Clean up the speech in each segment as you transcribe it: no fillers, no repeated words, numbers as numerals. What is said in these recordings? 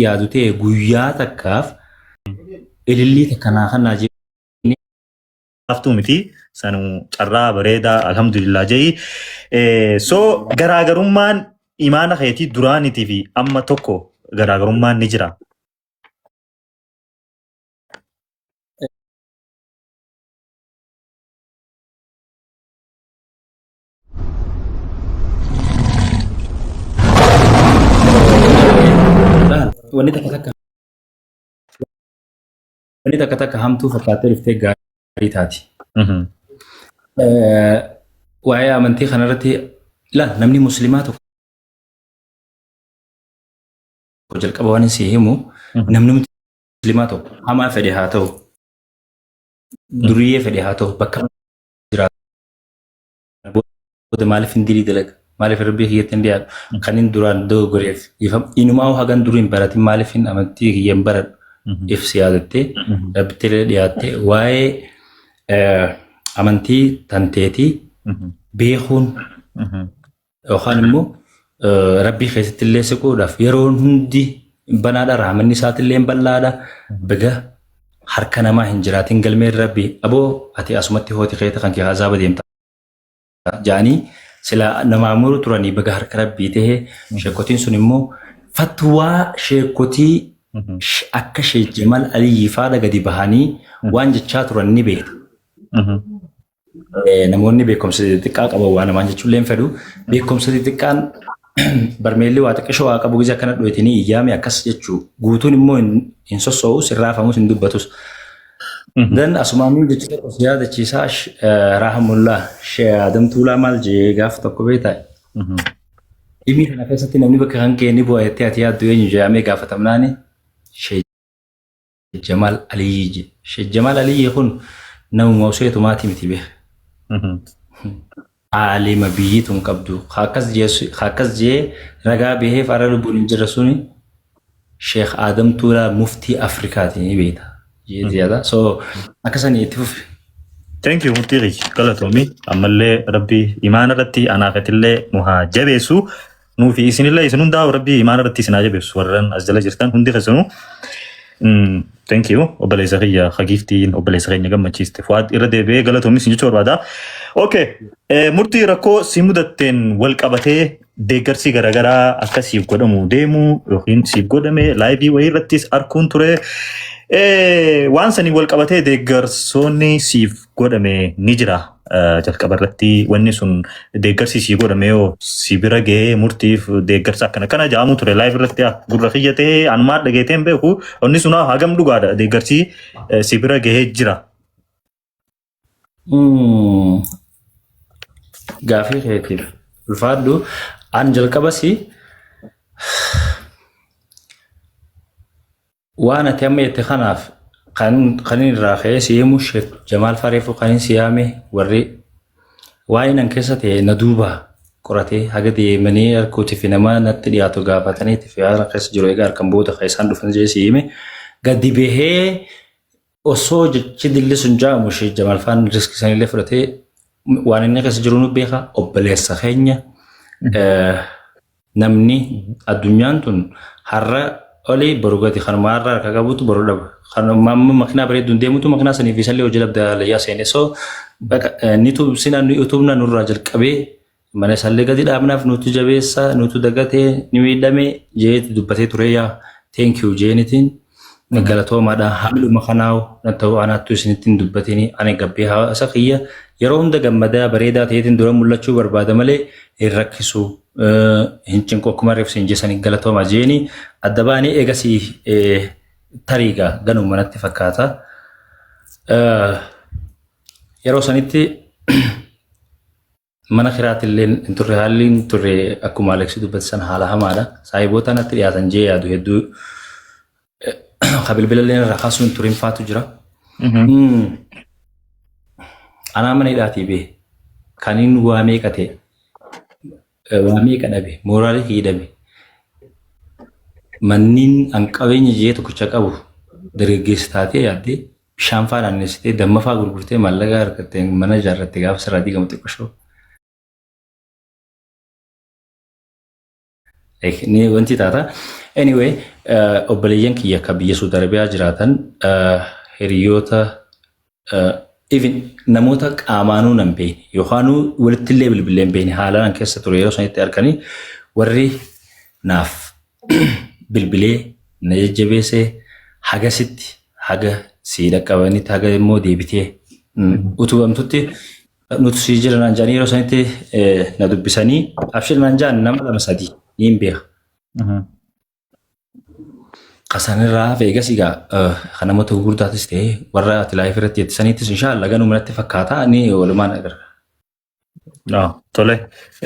yaadu ta'e guyyaa takkaaf ilillii takka naa kannaa jee Haftuu miti sanu carraa bareedaa alhamdulillah je'i. So garaagarummaan imaana keetii duraanitii fi amma tokko garaagarummaan ni jira. Laal, wanni takka takka wanni takka takka hamtuu fakkaattee dhuftee gaarii taati. Waa'ee amantii kanarratti laal namni muslimaa tokko jalqaba waan si himu namni muslimaa tokko hamaa fedhe haa ta'u duriyyee fedhe haa ta'u bakka jiraatu booda maaliif hin dilii dalaga maaliif rabbii kiyyatti hin dhiyaadhu kan hin duraan dogoggoreef inumaa hagan durii hin baratin maaliif hin amantii kiyya hin baradhu if si yaadattee rabbitti illee dhiyaattee waa'ee amantii tanteetii beekuun yookaan immoo rabbii keessatti illee siquudhaaf yeroon hundi banaadha raamanni isaatillee bal'aadha baga harka namaa hin jiraatin galmeen rabbii aboo ati asumatti hooti keeta kan kee azaaba deemta jaanii sila namaa muru turanii baga harka rabbii ta'e sheekotiin sun immoo fatwaa sheekotii akka Sheek Jamal Aliyyii faadha gadi bahanii waan jechaa turan ni beekta. Namoonni beekumsa xixiqqaa qaban waa namaan jechuullee hin fedhu. Beekumsa xixiqqaan barmeelli waa xiqqishoo waa qabu gizee akkana dhoytanii iyyaame akkas jechuu guutuun immoo hin sossoo'us hin raafamus hin dubbatus. Dan asumaan jechi tokko si yaadachiisaa Rahamullaa Shee Adam Tuulaa maal jee gaaf tokko beektaa? Dhimmi kana keessatti namni bakka kan kee ni bu'a jettee ati yaaddu eenyu jedhamee gaafatamnaani Shee Jamaal Aliyyii jedhe. Sheek Jamaal Aliyyii kun namuma useetumaati miti beeka. Aalima biyyi tun qabdu. Ka akkas jee ragaa baheef har'a lubbuun hin jirre suni Sheekh Aadam Tuulaa muftii Afrikaati ni beekta. Jee ziyaada. So akka sanii itti fufi. Thank you murtii kiyya galatoomi ammallee rabbi imaana irratti anaafetillee nu haa jabeessu Nuufi isinillee isin hundaa'u rabbii imaana irratti isin haa jabeessu warran as jala jirtan hundi keessanuu. Thank you obboleessa kiyya hagiiftiin obboleessa keenya gammachiiste. Fuwaad irra deebi'ee galatoomi isin jechuu barbaada. Okay murtii rakkoo si mudatteen wal qabatee deeggarsi garaagaraa akka siif godhamu deemu yookiin siif godhame laayivii wayii irrattis arkuun ture. Waan sanii wal qabatee deeggarsoonni siif godhame ni jira. Jalqaba irratti wanni sun deeggarsi sii godhame yoo si bira gahee murtiif deeggarsa akkana kana jedhamu ture live irratti gurra kiyya ta'ee anumaa dhageetee hin beeku wanni sun hagam dhugaadha deeggarsi si bira gahee jira. Gaafii keetiif ulfaadhu. An jalqabasi Waan ati amma jette kanaaf kan kanin irraa ka'ee si himu Sheek Jamaal Fareefuu kanin si yaame warri waa'ee nan keessa ta'e na duuba qoratee haga deemanii harkuutii fi nama natti dhiyaatu gaafatanii fi haala keessa jiru egaa harkan booda kan isaan dhufan jee si hime gadi bahee osoo jechi dilli sun jaamu Sheek Jamaal Faan riskii sanillee fudhatee waan inni keessa jiru nu beeka obboleessa keenya Namni addunyaan tun har'a oli boru gadi kanuma har'a harka qabutu boru dhaba. Kanuma amma makinaa bareedduun deemutu makinaa sanii fi isallee hojii dhabda layyaa seene. So baqa ni tubsina ni utubna nurraa jalqabee mana isallee gadi dhaabnaaf nutu jabeessa nutu dagatee ni miidhame jeeti dubbatee ture yaa thank you jeenitiin galatoomaadha haaluma kanaa na ta'u anaattu isinitti hin dubbatini ani gabbee hawaasa kiyya yeroo hunda gammadaa bareedaa ta'eetiin dura mul'achuu barbaada malee hin rakkisu hin cinqu akkuma reef siin jeessanii galatooma jeeni adda baanii eegasii tariigaa ganuma natti fakkaata. Yeroo sanitti mana kiraatti illee hin turre haalli hin turre akkuma Aleksi dubbate sana haala hamaadha. Saahiboota natti dhiyaatan jee yaadu hedduu ka bilbila illee irraa kaasuun hin turin faatu jira. Anaa mana hidhaatii bee kaniin waa meeqa ta'e waa meeqa dhabe mooraalii kiyya dhabe manniin an qabeenya jee tokkicha qabu dargaggeessa taatee yaaddee bishaan faa naannessitee damma faa gurgurtee maallaqa argattee mana ijaarratte gaafa sirraa diigamu xiqqoshoo. Ni wanti taata. Anyway, obboleeyyan kiyya akka biyya Saudi Arabiyaa jiraatan, hiriyoota, even namoota qaamaanuu nan beekne yookaanuu walitti illee bilbilee hin beekne, haalaan keessa ture yeroo sanitti arganii warri naaf bilbilee na jajjabeessee hagasitti haga sii dhaqqabanitti, haga immoo deebitee utubamtutti nuti sii jira naan jedhanii yeroo sanitti na dubbisanii abshir naan jedhan nama lama sadii niin beeka. Kasanirraa hafe egas egaa kan namoota gurguddaatis ta'e warra ati live irratti jettisaniittis inshaallah ganuma natti fakkaata, ni walumaan agarra. No, tole.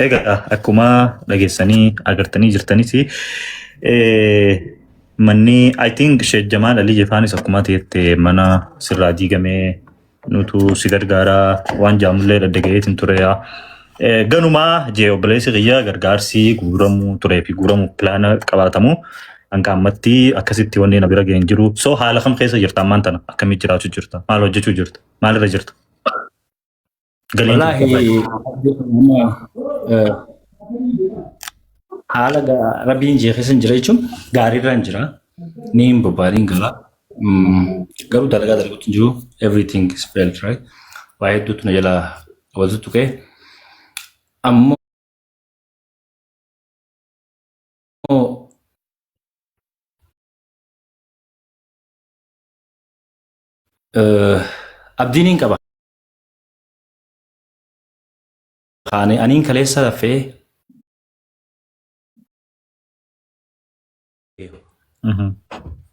Egaa akkuma dhageessanii agartanii jirtanis, manni, I think, Sheekh Jamaal Ali Jefaanis akkuma ta'etti mana sirraa diigamee nutu si gargaaraa waan jaamullee daddagayeetiin ture. Ganumaa jee obboleessi kiyya gargaarsi guuramuu turee fi guuramuuf pilaana qabaatamu hanga ammatti akkasitti wanni na bira ga'een jiru. So haala kam keessa jirta ammaan tana? Akkamitti jiraachuu jirta? Maal hojjechuu jirta? Maalirra jirta? Galiin Wallaahi haala rabbiin jee keessa hin jira jechuun gaariirra hin jira. Ni hin bobbaadiin gala. Garuu dalagaa dalaguutti hin jiru. Everything is failed, right? Waa hedduutu na jala walitti tuqee. Ammoo abdiin hin qaba. Kaane aniin kaleessa lafee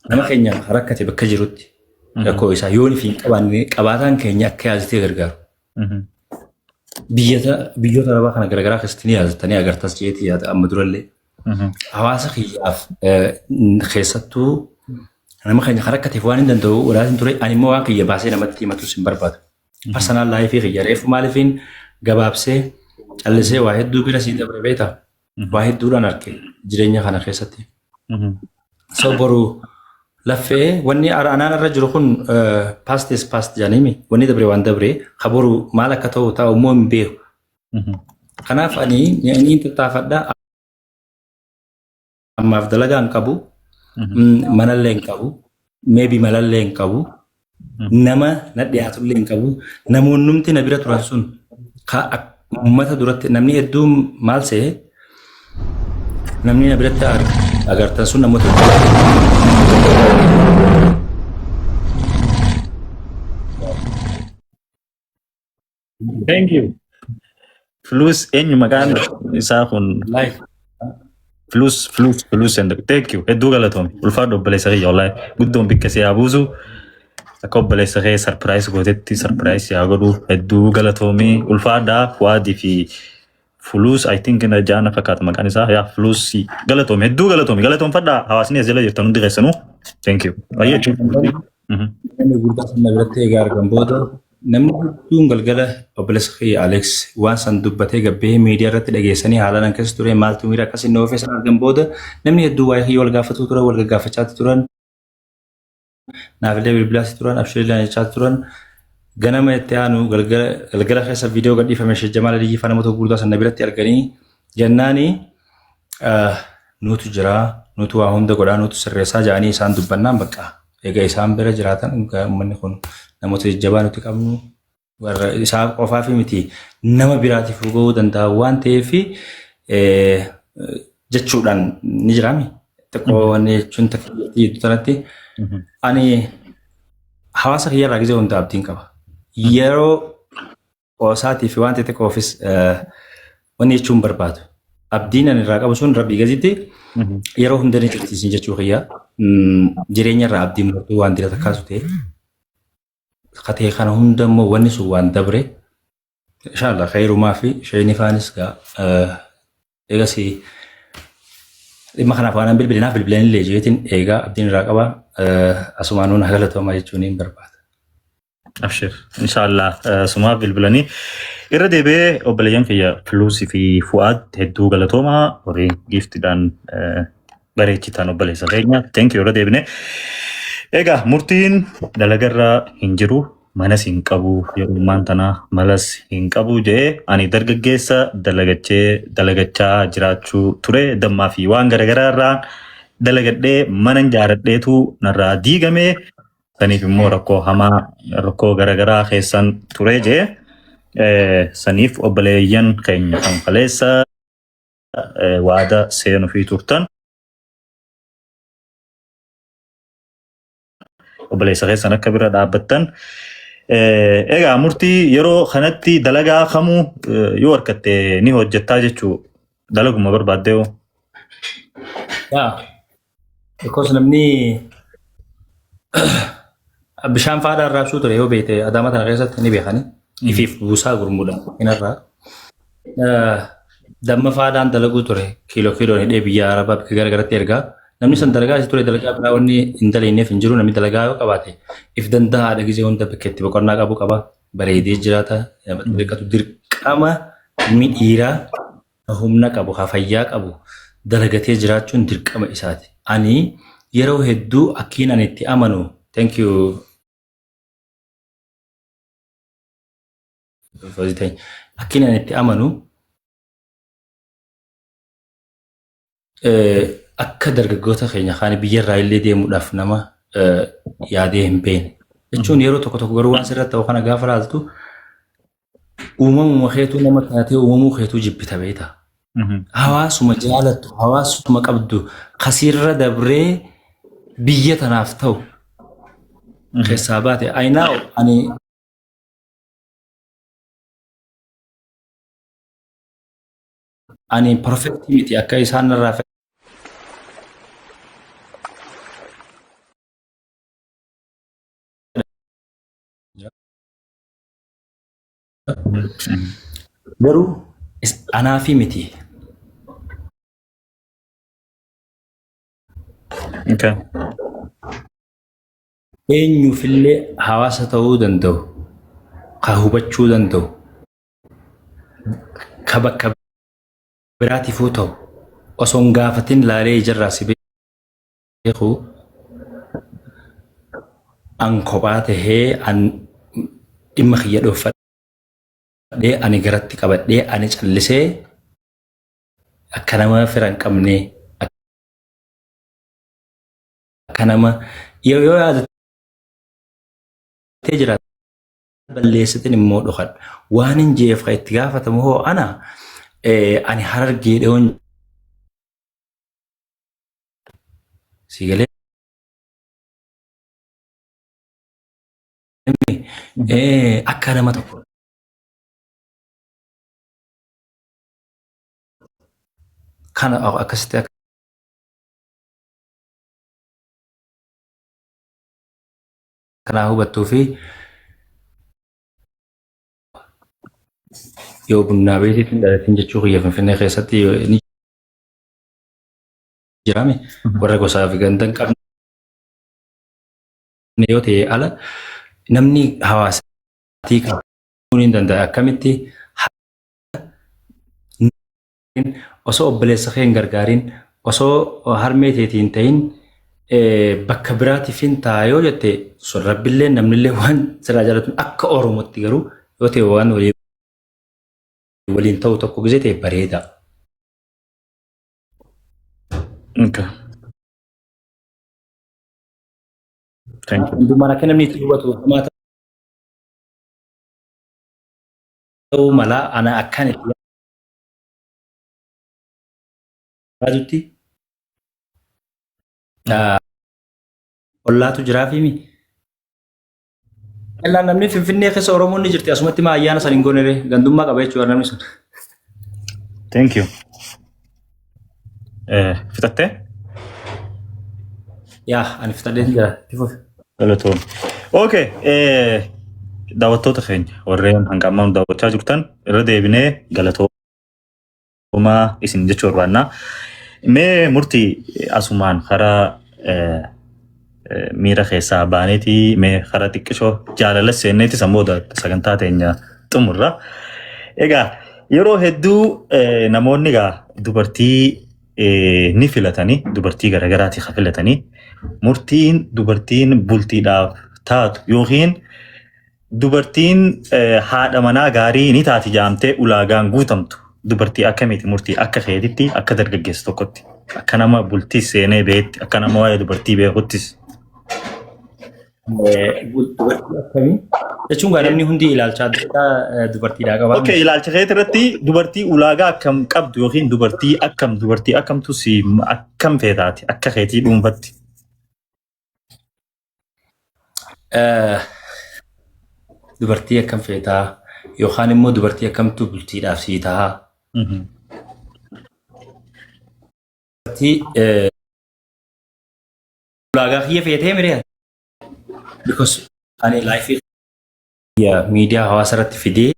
nama keenya rakkate bakka jirutti rakkoo isaa yoon fi hin qabaanne qabaataan keenya akka yaazitee gargaaru. Biyyoota arabaa kana garaagaraa keessatti ni yaazatanii agartas jeetii yaada amma durallee. Hawaasa kiyyaaf, keessattuu nama keenya kan rakkateef waan hin danda'u walaatiin ture, ani immoo waan kiyya baasee namatti himatus hin barbaadu. Personal life kiyya reefu maaliifiin gabaabsee callisee waa hedduu bira sii dabre beektaa? Waa hedduudhaan arge jireenya kana keessatti. So boru laffee wanni anaan irra jiru kun past is past jedhaniimi, wanni dabre waan dabre, ka boru maal akka ta'u ta'u immoo hin beeku. Kanaaf ani ni tattaafadha, ammaaf dalagaa hin qabu, manallee hin qabu, maybe malallee hin qabu, nama na dhiyaatullee hin qabu. Namoonnumti na bira turan sun ka uummata duratti namni hedduun maal se'e, namni na biratti agartan sun namoota Thank you. Flus eenyu maqaan isaa kun? Live. Flus, Flus, Flus and thank you. Hedduu galatoomi. Ulfaadhu obboleessa kiyya, wallaahi. Guddoon bikka si haa buusu. Akka obboleessa kee surprise gootetti surprise si haa godhu. Hedduu galatoomi. Ulfaadhaa Fuwaadii fi Flus, I think na jaana fakkaata maqaan isaa. Yaa Flus, galatoomi. Hedduu galatoomi. Galatoomfadhaa, hawaasni as jala jirtan hundi keessanuu. Thank you. Baay'ee. Namni guddaa sana biratti egaa argan booda namni hedduun galgala obboleessa kiyya Alex waan san dubbatee gabbee miidiyaa irratti dhageessanii haalaan akkas ture, maaltu miira akkas inni oofee san argan booda namni hedduu waa'ee kiyya wal gaafatuu turan, wal gaggaafachaa turan, naafillee bilbilaas turan, abshirillee jechaa turan. Ganama itti aanu galgala keessa viidiyoo gadhiifame Sheekh Jamaal Aliyyii faa namoota gurguddaa sana biratti arganii jennaani nuutu jira, nuutu waa hunda godhaa, nuutu sirreessaa jedhanii isaan dubbannaan, bakka egaa isaan bira jiraatan uummanni kun namoota jajjabaa nuti qabnu warra isaa qofaaf miti, nama biraatiif gahuu danda'a waan ta'eef jechuudhaan ni jiraami. Xiqqoo wanni jechuun takka tanatti ani hawaasa kiyyarraa gizee hunda abdiin qaba. Yeroo qoosaatii fi waan xixiqqoofis wanni jechuun barbaadu. Abdiin ani irraa qabu sun rabbii gaditti yeroo hunda ni jirtiisin jechuu kiyya. Jireenya irraa abdiin murtuu waan dira takkaasu ta'e. Katee kana hunda immoo wanni sun waan dabre. Inshallah khayrumaa fi shayni faanis gaa eegas dhimma kanaaf waan bilbilinaaf bilbilanillee jeetiin eegaa abdiin irraa qaba, asumaan nuun galatoomaa jechuun hin barbaada. Abshir. Inshallah sumaaf bilbilanii irra deebi'ee obboleeyyan kiyya Filuusii fi Fu'aad hedduu galatoomaa, warri giiftiidhaan bareechitan obboleessa keenya. Thank you irra deebine. Egaa murtiin dalagarra hin jiru. Manas hin qabu yeroo ammaan tana malas hin qabu jedhee ani dargaggeessa dalagachee dalagachaa jiraachuu ture dammaa fi waan garaagaraa irraa dalagadhee mana ijaaradheetu narraa diigame saniif immoo rakkoo hamaa rakkoo garaagaraa keessan ture jedhee saniif obboleeyyan keenya kan kaleessa waada seenuu fi turtan obboleessa keessan akka bira dhaabbattan. Egaa murtii yeroo kanatti dalagaa kamuu yoo harkatte ni hojjettaa jechuu dalaguma barbaaddee hoo? Yaa, because namni bishaan faadhaa raabsuu ture yoo beekte Adaama tana keessatti ni beekani. Ifiif buusaa gurmuudhaan inarraa. Damma faadhaan dalaguu ture kiiloo kiiloon hidhee biyya Arabaa bakka gara garatti ergaa. Namni san dalagaa isa ture dalagaa biraa wanni hin dalagneef hin jiru. Namni dalagaa yoo qabaate if danda'aadha gizee hunda bakka itti boqonnaa qabu qaba. Bareedee jiraata. Namatti beekatu dirqama ilmi dhiiraa humna qabu, ha fayyaa qabu dalagatee jiraachuun dirqama isaati. Ani yeroo hedduu akkiin ani itti amanu, thank you Fozitee. Akkiin ani itti amanu akka dargaggoota keenya kaan biyyarraa illee deemuudhaaf nama yaadee hin beekne. Jechuun yeroo tokko tokko garuu waan sirratti ta'u kana gaafa laaltu uumamuma keetuu nama taatee uumamuu keetuu jibbita beektaa. Hawaasuma jaalattu, hawaasuma qabdu kasiirra dabree biyya tanaaf ta'u keessaa baate. I know ani ani perfect miti akka isaan irraa fedhan. Garuu anaafi miti. Eenyuufillee hawaasa ta'uu danda'u, ka hubachuu danda'u, ka bakka biraatiifuu ta'u osoo hin gaafatin laalee ijarraa si beeku an kophaa tahee an dhimma kiyya dhoofadhee ani garatti qabadhee ani callisee akka nama fira hin qabne akka nama yoo yaadattee jiraate balleessitin immoo dhokadha. Waan hin jeef kan itti gaafatamu hoo ana ani Harargee dheewoon si galee akka nama tokko kana akkasitti akka kanaa hubattuu fi yoo bunnaa beetiitti hin dhalatin jechuu kiyya. Finfinnee keessatti ni jirame warra gosaa fi ganda hin qabne yoo ta'e ala namni hawaasaatii qabu ni danda'a. Akkamitti osoo obboleessa kee hin gargaarin, osoo harmee teetii hin ta'in bakka biraatiif hin ta'a yoo jette, sun rabbillee namnillee waan sirraa jaalatu. Akka Oromootti garuu yoo ta'e waan waliin ta'u tokko gisee ta'e bareeda. Okay. Thank you. Hundumaan akka namni itti hubatu hamaa ta'uu mala. Ana akkan itti yaadutti ollaatu jiraafimi. Ellaan namni Finfinnee keessa Oromoon ni jirti, asumatti maa ayyaana san hin goone ree? Gandummaa qaba jechuudha namni sun. Thank you. Fixattee? Yaa, ani fixadheen jira. Itti fufi. Galatoom. Okay. Daawwattoota keenya warreen hanga ammaa nu daawwachaa jirtan irra deebinee galatoomaa isin jechuu barbaanna. Mee murtii asumaan karaa miira keessaa baaneetii mee karaa xiqqishoo jaalala seenneeti san booda sagantaa teenya xumurra. Egaa yeroo hedduu namoonni egaa dubartii ni filatanii, dubartii garagaraati ka filatanii. Murtiin dubartiin bultiidhaaf taatu yookiin Dubartiin haadha manaa gaarii ni taati jaamtee ulaagaan guutamtu dubartii akkamiiti murtii akka keetitti akka dargaggeessa tokkotti akka nama bultii seenee beetti akka nama waa'ee dubartii beekuttis. Dubartii akkamii? Jechuun gaa namni hundi ilaalcha adda addaa dubartiidhaa qaba. Okay, ilaalcha keetii irratti dubartii ulaagaa akkam qabdu yookiin dubartii akkam dubartii akkamtu si akkam feetaati akka keetii dhuunfatti. Dubartii akkam feetaa yookaan immoo dubartii akkamtu bultiidhaaf sii tahaa. Dubartii ulaagaa kiyya feetee miree? Because ani life kiyya miidiyaa hawaasa irratti fidee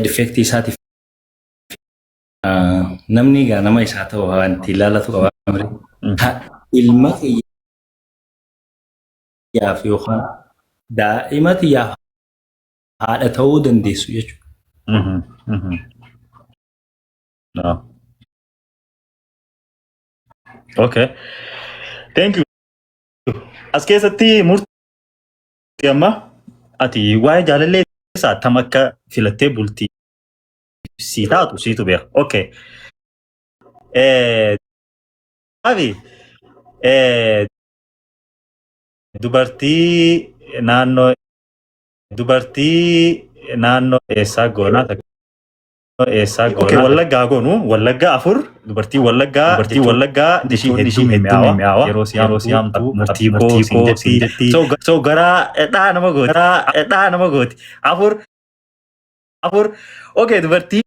defectii isaatiif namni egaa nama isaa ta'u wanti ilaallatu qaba miree. Ilma kiyyaaf yookaan daa'ima kiyyaaf haadha ta'uu dandeessu jechuudha. Okay. Thank you. As keessatti murtii amma ati waa'ee jaalallee isaa tam akka filattee bultii sii taatu siitu beeka. Okay. Abi dubartii naannoo dubartii naannoo eessaa goonaa takka eessaa goonaa. Okay, Wallaggaa goonu Wallaggaa afur dubartii Wallaggaa dubartii Wallaggaa ishii hedduu mimmi'aawa yeroo si yeroo si yaamtu murtii koo siin jetti. So garaa dhaa nama gooti garaa dhaa nama gooti afur afur okay dubartiin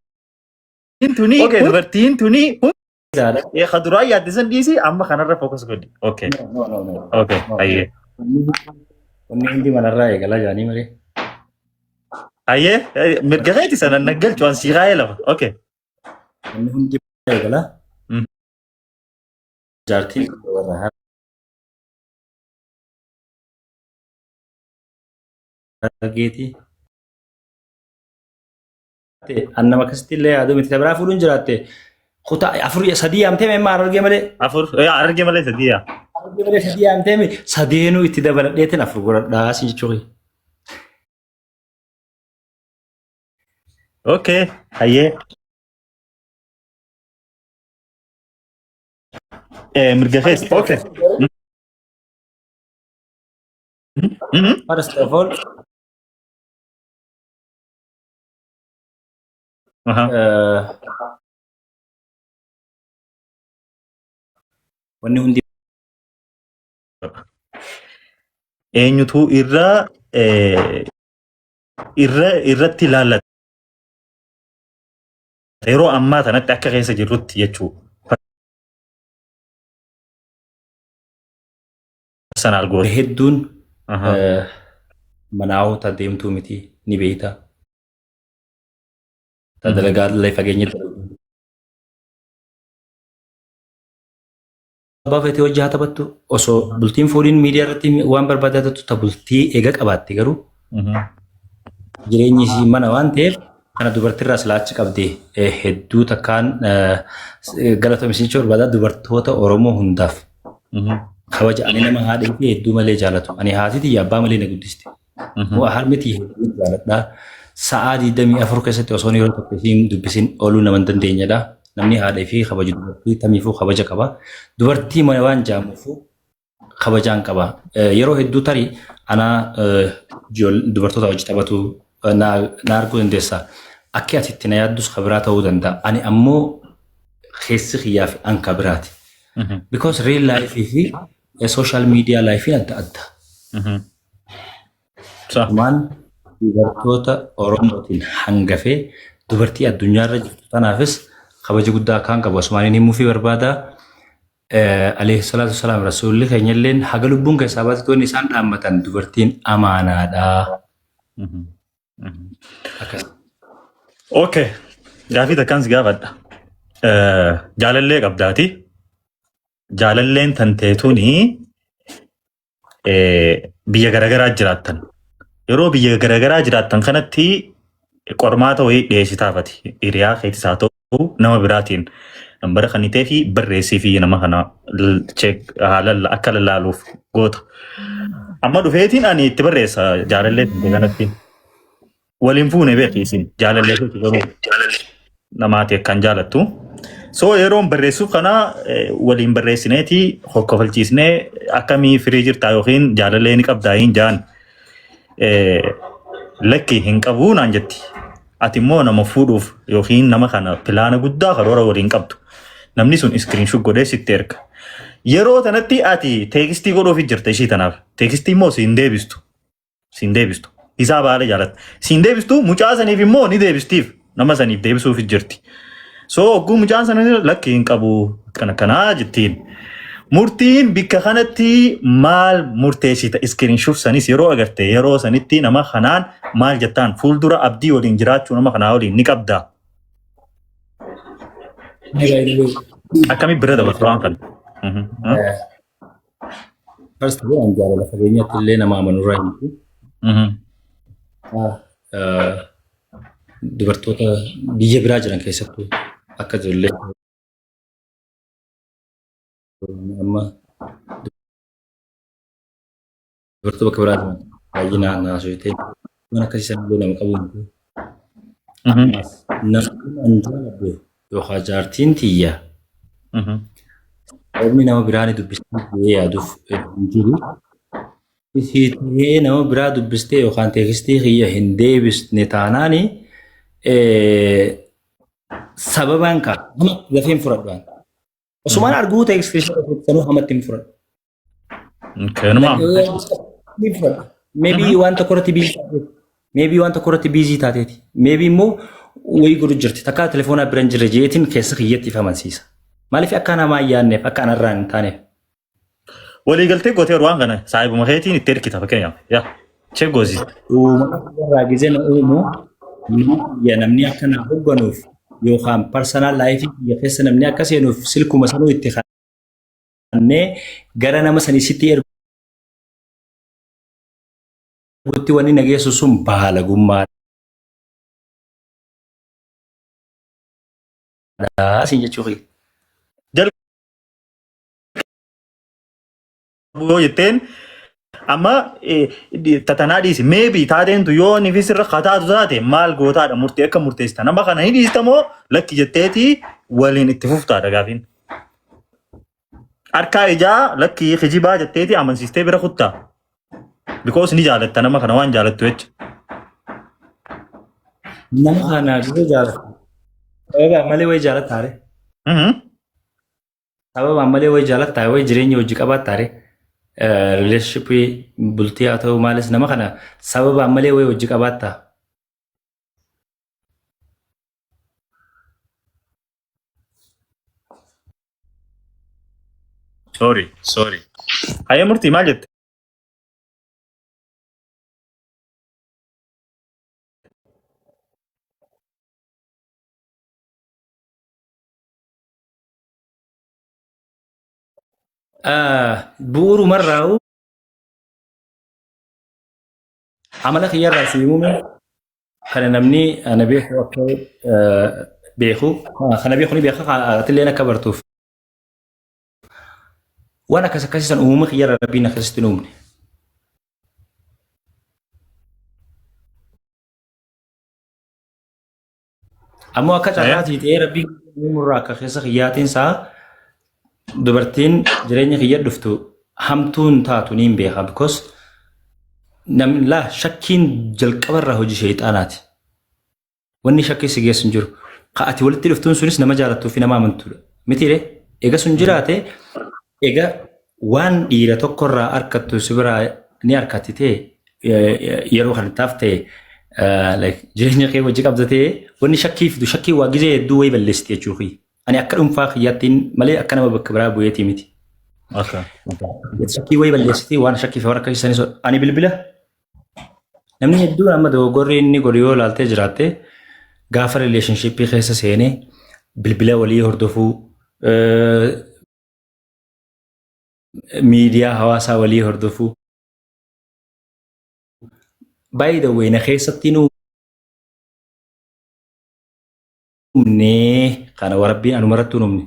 tuni okay dubartiin tuni ka duraa yaadde san dhiisi amma kanarra focus godhi. Okay. No, no, no. Okay, ayyee. Wanni hundi manarraa eegalaa jaanii malee. Ayyee mirga keeti sana naggalchu an sii kaayee lafa. Okay. Wanni hundi eegalaa. Jaartiin warra harargeeti. An nama akkasitti illee yaaduu miti. Biraa fuudhuun jiraatte kutaa afur sadii yaamtee meemma harargee malee. Afur harargee malee sadii yaa. Harargee malee sadii yaamtee mi sadeenuu itti dabaladheetiin afur godhadhaa si jechuudha. Okay, hayyee. Mirga keessa. Okay. First of all, wanni hundi Eenyutu irra irra irratti ilaallata yeroo ammaa tanatti akka keessa jirrutti jechuudha. Personal goal. Hedduun manaa'ota deemtuu miti ni beekta. Ta dalagaa illee fageenya dalagdu. Abbaa feetee hojii haa taphattu osoo bultiin fuudhiin miidiyaa irratti waan barbaadaa tattu ta bultii eega qabaatte garuu jireenyi isii mana waan ta'eef kana dubartirraa silaa achi qabde hedduu takkaan galatoomisiin jechuu barbaada dubartoota Oromoo hundaaf kabaja ani nama haadha ishee hedduu malee jaalatu ani haati tiyya abbaa malee na guddiste. Harmi tiyya hedduu jaaladha. Sa'aa 24 keessatti osoo yeroo tokko isiin dubbisin ooluu nama hin dandeenyedha. Namni haadha fi kabaju dubartii tamiifuu kabaja qaba. Dubartii mana waan jaamuufuu kabajaan qaba. Yeroo hedduu tarii anaa dubartoota hojii taphatu na arguu dandeessa. Akki ati itti na yaaddus ka biraa ta'uu danda'a. Ani ammoo keessi kiyyaa fi an ka biraati. Because real life fi social media life adda adda. Dhumaan dubartoota Oromootiin hangafee dubartii addunyaarra jirtu tanaafis kabaja guddaa akkaan qabu asumaaniin himuufii barbaada. Alayhi salaatu wasalaam rasuulli keenya illeen haga lubbuun keessaa baatetti wanni isaan dhaammatan dubartiin amaanaadha. Akkas. Okay. Gaafii takkaan si gaafadha. Jaalallee qabdaati. Jaalalleen tanteetuni biyya garaagaraa jiraattan. Yeroo biyya garaagaraa jiraattan kanatti qormaata wayii dhiyeessitaafati. Hiriyaa keetis haa ta'u nama biraatiin nambara kan ta'ee fi barreessii fi nama kana check haala akka lallaaluuf goota. Amma dhufeetiin ani itti barreessa jaalallee tante kanatti. Waliin fuune beeki isin jaalallee keeti garuu namaati akkaan jaalattu. So yeroon barreessuuf kana waliin barreessineeti hokkofalchiisnee akkamii firii jirtaa yookiin jaalallee ni qabdaa hin jaan. Lakki hin qabuu naan jetti. Ati immoo nama fuudhuuf yookiin nama kana pilaana guddaa karoora waliin qabdu. Namni sun iskiriinshuut godhee sitti erga. Yeroo tanatti ati teekstii godhuufi jirta ishii tanaaf. Teekstii immoo siin deebistu. Siin deebistu. Isaa baala jaalatta. Siin deebistu mucaa saniif immoo ni deebistiif. Nama saniif deebisuufi jirti. So hogguu mucaan sana lakki hin qabu akkana kanaa jettiin. Murtiin bikka kanatti maal murteessita iskiriinshuut sanis yeroo agarte yeroo sanitti nama kanaan maal jettaan fuuldura abdii waliin jiraachuu nama kanaa waliin ni qabda. Akkami bira dabartu waan kana. First of all, jaalala fageenyatti illee nama amanurraa hin jiru. Dubartoota biyya biraa jiran keessattuu akka ijoollee amma dubartoota bakka biraa jiran baay'inaan haasofitee waan akkasii sana illee nama qabu miti. Namni an jaaladhu yookaan jaartiin tiyya sababni nama biraa ni dubbistee jedhee yaaduuf hin jiru. Isii ta'ee nama biraa dubbistee yookaan teekstii kiyya hin deebisne taanaani sababaan kaa hamatti dafee hin fudhadhu. Osumaan arguu teekstii sanuu hamatti hin fudhadhu. Kanuma. Hin fudhadhu. Maybe waan tokko irratti busy taateeti. Maybe waan tokko irratti busy taateeti. Maybe immoo wayii godhu jirti. Takka telefoonaa bira hin jirre jeetiin keessa kiyyatti if amansiisa. Maaliif akka namaa hin yaadneef akka anarraa hin taaneef. Waliigaltee gootee waan kana saahibuma keetiin itti ergita fakkeenyaaf. Yaa check goosisi. Uumama irraa gizee na uumu kiyya namni akka na hoogganuuf yookaan personal life kiyya keessa namni akka seenuuf silkuma sanuu itti kannee gara nama sanii sitti ergutti wanni na geessu sun baalagummaadha siin jechuu kiyya. Yoo jetteen amma tatanaa dhiisi maybe taateen tu yoo inni fi sirra kataatu taate maal gootaadha murtee akka murteessita nama kana ni dhiista moo lakki jetteeti waliin itti fuftaadha gaafiin. Harkaa ijaa lakki kijibaa jetteeti amansiistee bira kuttaa. Because ni jaalatta nama kana waan jaalattu jecha. Nama kana gisee jaalatu. Sababa malee wayi jaalattaare. Sababa malee wayi jaalattaare wayi jireenya hojii qabaattaare. Relationshipii bultii haa ta'u maalis nama kana sababa malee wayi hojii qabaattaa. Sorry, sorry. Hayya murtii maal jette? Bu'uurumarraa amala kiyyarraa si himume kana namni ana beeku akka beeku kana beeku ni beeka atilleen akka bartuuf waan akkas akkasii san uumama kiyyarraa rabbiin akkasitti hin uumne. Ammoo akka carraatii ta'ee rabbiin uumurraa akka keessa kiyyaatiin isaa dubartiin jireenya kiyya dhuftu hamtuun taatu niin beeka because namni laa shakkiin jalqabarraa hojii sheexaanaati. Wanni shakkii si geessu hin jiru. Ka ati walitti dhuftuun sunis nama jaalattuu fi nama amantuudha. Mitiire eega sun jiraate eega waan dhiira tokkorraa arkattu si biraa ni arkatti ta'e yeroo kan ittaaf ta'e like jireenya kee wajji qabda ta'e wanni shakkii fidu shakkii waa gizee hedduu wayii balleessiti jechuu kiyya. Ani akka dhuunfaa kiyyaattiin malee akka nama bakka biraa bu'eetii miti. Shakkii wayii balleessiti waan shakkii fi waan akkasii sanis ani bilbila namni hedduun amma dogoggorri inni godhu yoo ilaaltee jiraatte gaafa relationshipii keessa seenee bilbila walii hordofuu miidiyaa hawaasaa walii hordofuu by the way na keessatti hin uumne kana warabbiin anuma irratti hin uumne.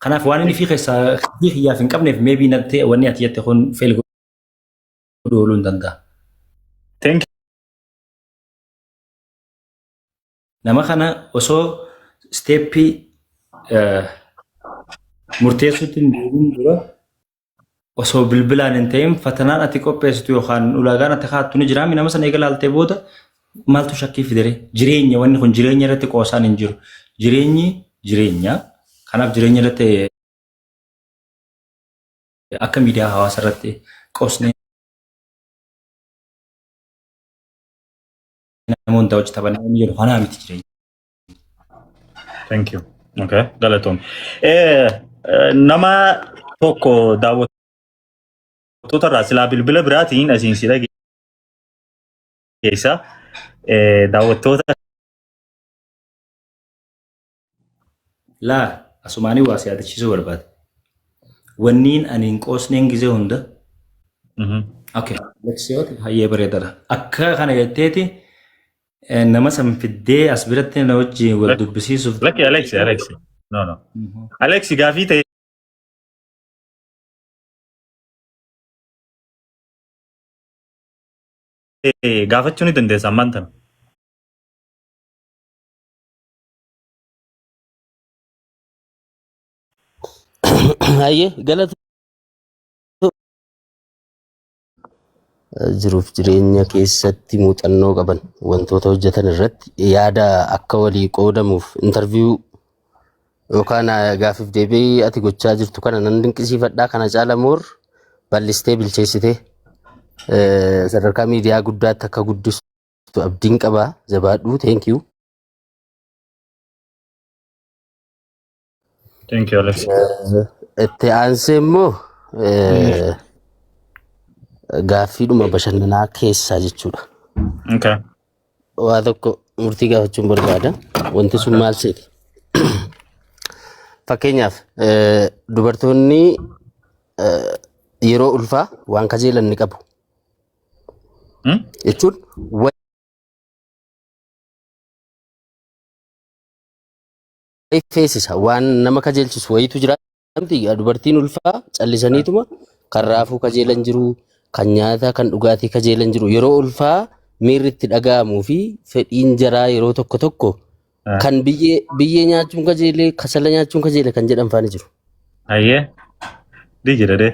Kanaaf waan inni fi keessaa fi kiyyaaf hin qabneef maybe natti wanni ati jette kun fail godhuu ooluu hin danda'a. Thank Nama kana osoo step murteessuutti hin deebiin dura osoo bilbilaan hin ta'in fatanaan ati qopheessitu yookaan ulaagaan ati kaa'attu ni jiraami nama sana eega laaltee booda maaltu shakkii fidere jireenya wanni kun jireenya irratti qoosaan hin jiru jireenyi jireenya kanaaf jireenya irratti akka miidiyaa hawaasa irratti qoosnee nama hundaa hojii taphannee inni jedhu kanaa miti jireenya. Thank you. Okay, galatoom. Nama tokko daawwattoota irraa silaa bilbila biraatiin asiin si dhageessa. Daawwattoota Laa asumaanii waa si yaadachiisuu barbaada. Wanniin ani hin qoosneen gizee hunda. Okay. Leksiyooti hayyee bareedaadha. Akka kana jetteeti nama san fiddee as biratti na wajjin wal dubbisiisuuf. Lakki Aleksi, Aleksi. No, no. Aleksi gaafii ta'e gaafachuu ni dandeessa ammaan tana. Hayyee galata jiruuf jireenya keessatti muuxannoo qaban wantoota hojjetan irratti yaada akka walii qoodamuuf interview yookaan gaaffiif deebii ati gochaa jirtu kana nan dinqisiifadhaa kana caala moor bal'istee bilcheessitee sadarkaa miidiyaa guddaatti akka guddistu abdiin qaba jabaadhu thank you. Thank you, Alex. Itti aansee immoo gaaffiidhuma bashannanaa keessaa jechuudha. Waa tokko murtii gaafachuun barbaada. Wanti sun maal seeti? Fakkeenyaaf dubartoonni yeroo ulfaa waan kajeelan ni qabu. Jechuun wayi feesisa waan nama kajeelchisu wayitu jira miti dubartiin ulfaa callisaniituma kan raafuu kajeelan jiru kan nyaata kan dhugaatii kajeelan jiru yeroo ulfaa miirri itti dhaga'amuu fi fedhiin jaraa yeroo tokko tokko kan biyyee biyyee nyaachuun kajeelee kasala nyaachuun kajeele kan jedhan faani jiru. Ayyee. Ni jira dee.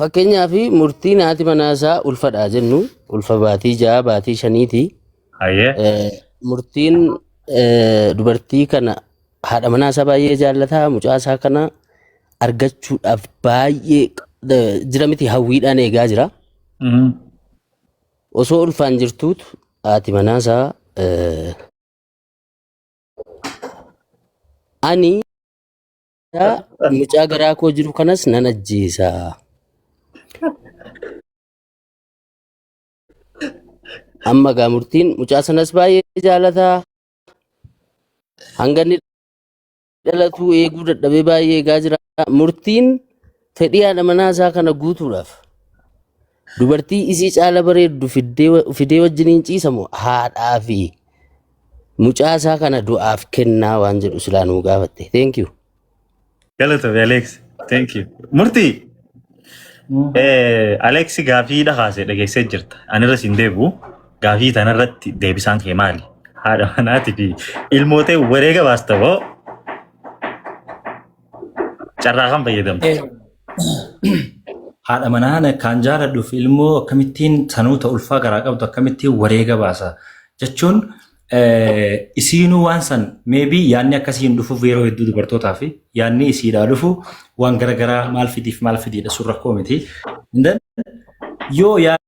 Fakkeenyaaf murtiin haati manaa isaa ulfadha jennu ulfa baatii 6 baatii 5ti. Ayyee. Murtiin dubartii kana haadha manaa isaa baay'ee jaallataa mucaa isaa kana argachuudhaaf baay'ee jira miti hawwiidhaan eegaa jira. Osoo ulfaan jirtuutu haati manaa isaa ani mucaa garaa koo jiru kanas nan ajjeesa. Amma gaa murtiin mucaa sanas baay'ee jaalataa. Hanga inni dhalatuu eeguu dadhabee baay'ee eegaa jira. Murtiin fedhii haadha manaa isaa kana guutuudhaaf dubartii isii caala bareeddu fidee wajjiniin ciisamu haadhaa fi mucaa isaa kana du'aaf kennaa waan jedhu silaa nuu gaafatte. Thank you. Galatoomi Alex. Thank you. Murtii. Alex gaafii dhakaase dhageessee jirta. Ani irra siin deebi'u. Gaafii tanarratti deebisaan kee maali? Haadha manaatii fi ilmootee wareega baasta moo carraa kan fayyadamta? Haadha manaa kan jaaladhuuf ilmoo akkamittiin sanuu ta ulfaa garaa qabdu akkamittiin wareega baasa jechuun isiinuu waan san maybe yaadni akkasii hin dhufuuf yeroo hedduu dubartootaa fi yaadni isiidhaa dhufu waan garagaraa maal fidiif maal fidiidha sun rakkoo miti. Then yoo yaadni